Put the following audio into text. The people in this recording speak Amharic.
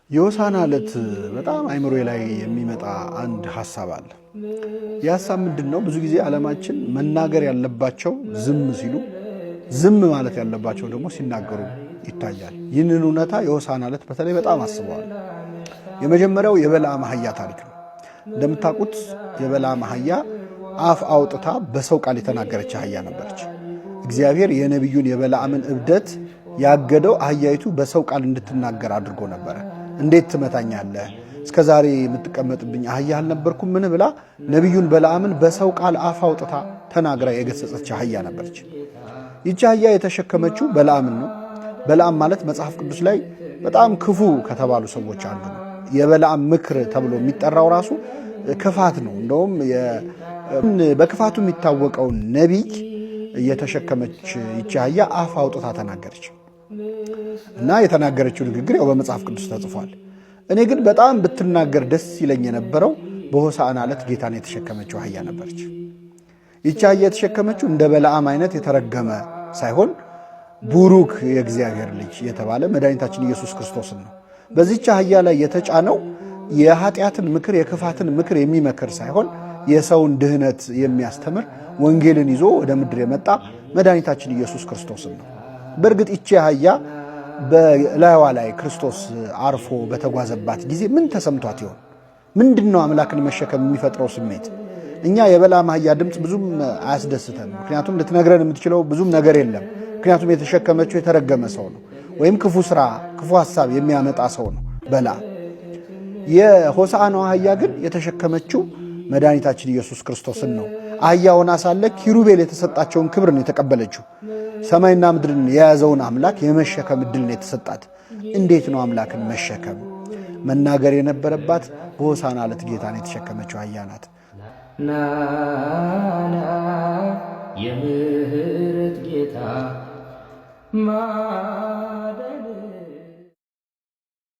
የሆሳዕና ዕለት በጣም አይምሮዬ ላይ የሚመጣ አንድ ሀሳብ አለ። ይህ ሀሳብ ምንድን ነው? ብዙ ጊዜ ዓለማችን መናገር ያለባቸው ዝም ሲሉ፣ ዝም ማለት ያለባቸው ደግሞ ሲናገሩ ይታያል። ይህንን እውነታ የሆሳዕና ዕለት በተለይ በጣም አስበዋል። የመጀመሪያው የበለዓም አህያ ታሪክ ነው። እንደምታውቁት የበለዓም አህያ አፍ አውጥታ በሰው ቃል የተናገረች አህያ ነበረች። እግዚአብሔር የነቢዩን የበለዓምን እብደት ያገደው አህያይቱ በሰው ቃል እንድትናገር አድርጎ ነበረ። እንዴት ትመታኛለህ? እስከ ዛሬ የምትቀመጥብኝ አህያ አልነበርኩም? ምን ብላ ነቢዩን በለዓምን በሰው ቃል አፍ አውጥታ ተናግራ የገሰጸች አህያ ነበረች። ይቺ አህያ የተሸከመችው በለዓምን ነው። በለዓም ማለት መጽሐፍ ቅዱስ ላይ በጣም ክፉ ከተባሉ ሰዎች አንዱ ነው። የበለዓም ምክር ተብሎ የሚጠራው ራሱ ክፋት ነው። እንደውም በክፋቱ የሚታወቀውን ነቢይ እየተሸከመች ይቺ አህያ አፍ አውጥታ ተናገረች እና የተናገረችው ንግግር ያው በመጽሐፍ ቅዱስ ተጽፏል። እኔ ግን በጣም ብትናገር ደስ ይለኝ የነበረው በሆሳዕና ዕለት ጌታን የተሸከመችው አህያ ነበረች። ይቺ አህያ የተሸከመችው እንደ በለዓም አይነት የተረገመ ሳይሆን ቡሩክ የእግዚአብሔር ልጅ የተባለ መድኃኒታችን ኢየሱስ ክርስቶስን ነው። በዚች አህያ ላይ የተጫነው የኃጢአትን ምክር የክፋትን ምክር የሚመክር ሳይሆን የሰውን ድህነት የሚያስተምር ወንጌልን ይዞ ወደ ምድር የመጣ መድኃኒታችን ኢየሱስ ክርስቶስን ነው። በእርግጥ ይቺ አህያ በላይዋ ላይ ክርስቶስ አርፎ በተጓዘባት ጊዜ ምን ተሰምቷት ይሆን? ምንድን ነው አምላክን መሸከም የሚፈጥረው ስሜት? እኛ የበለዓም አህያ ድምፅ ብዙም አያስደስተን። ምክንያቱም ልትነግረን የምትችለው ብዙም ነገር የለም። ምክንያቱም የተሸከመችው የተረገመ ሰው ነው፣ ወይም ክፉ ስራ ክፉ ሀሳብ የሚያመጣ ሰው ነው በለዓም። የሆሳዕናው አህያ ግን የተሸከመችው መድኃኒታችን ኢየሱስ ክርስቶስን ነው። አህያ ሆና ሳለ ኪሩቤል የተሰጣቸውን ክብር ነው የተቀበለችው። ሰማይና ምድርን የያዘውን አምላክ የመሸከም ዕድል ነው የተሰጣት። እንዴት ነው አምላክን መሸከም? መናገር የነበረባት በሆሳዕና ዕለት ጌታን የተሸከመችው አህያ ናት። ናና የምህረት ጌታ።